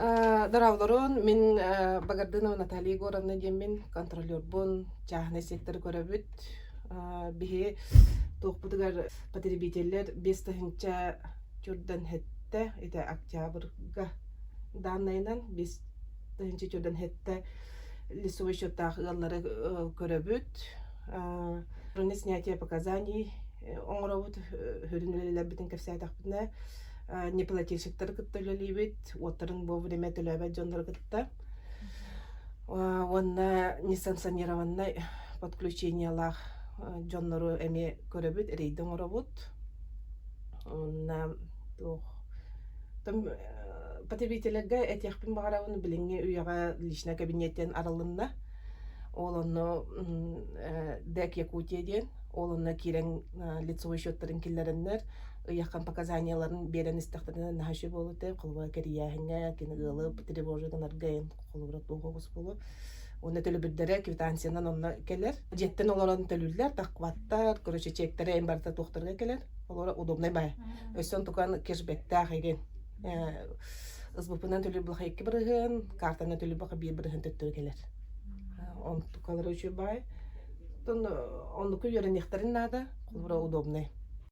Дорооболорун, мин Багардынова Наталья Егоровна диэммин, контролербун, чааһынай секторы көрөбүт. Биһи туохпутугар потребителлэр 5 тыһыынча чурдан хэттэ, ити октябрьга дааннайынан 5 тыһыынча чурдан хэттэ лицевой счеттаах ыаллары көрөбүт. Снятие показаний оҥоробут, сүрүн үлэлэрбитин кэпсээтэхпинэ, неплательщиктары кытта үлэлиибит, уоттарын вовремя төлөөбөт дьоннору кытта. Уонна несанкционированнай подключениелаах дьоннору эмиэ көрөбүт, рейд оҥоробут. Уонна туох потребителлэргэ этиэхпин баҕарабын, билиҥҥи үйэҕэ личнай кабинеттэн арылынна. Ол онно ДЭК Якутия диэн, ол онно киирэн лицевой счеттарын киллэрэннэр, ыйаххан показанияларын биэрэн истэхтэринэ наһаа үчүгэй буолуо этэ. Холобура кэрийээһиҥҥэ, кини ыалы тревожа гынарга эн холобура туох оҕус буолуо. Уонна төлөбүрдэрэ квитанциянан онно кэлэр. Дьиэттэн олорон төлүүллэр, таххыбаттар, короче, чектэрэ эн барыта туохтарга кэлэр. Олоро удобнай баай. Өссө онтукан кэшбэктээх игин. СБП-нан төлүүр буоллахха 2%, картанан төлүүр буоллахха 1% төттөрү кэлэр. Онтукалара үчүгэй баай. Оттон оннуку үөрэниэхтэрин наада, холобура удобнай.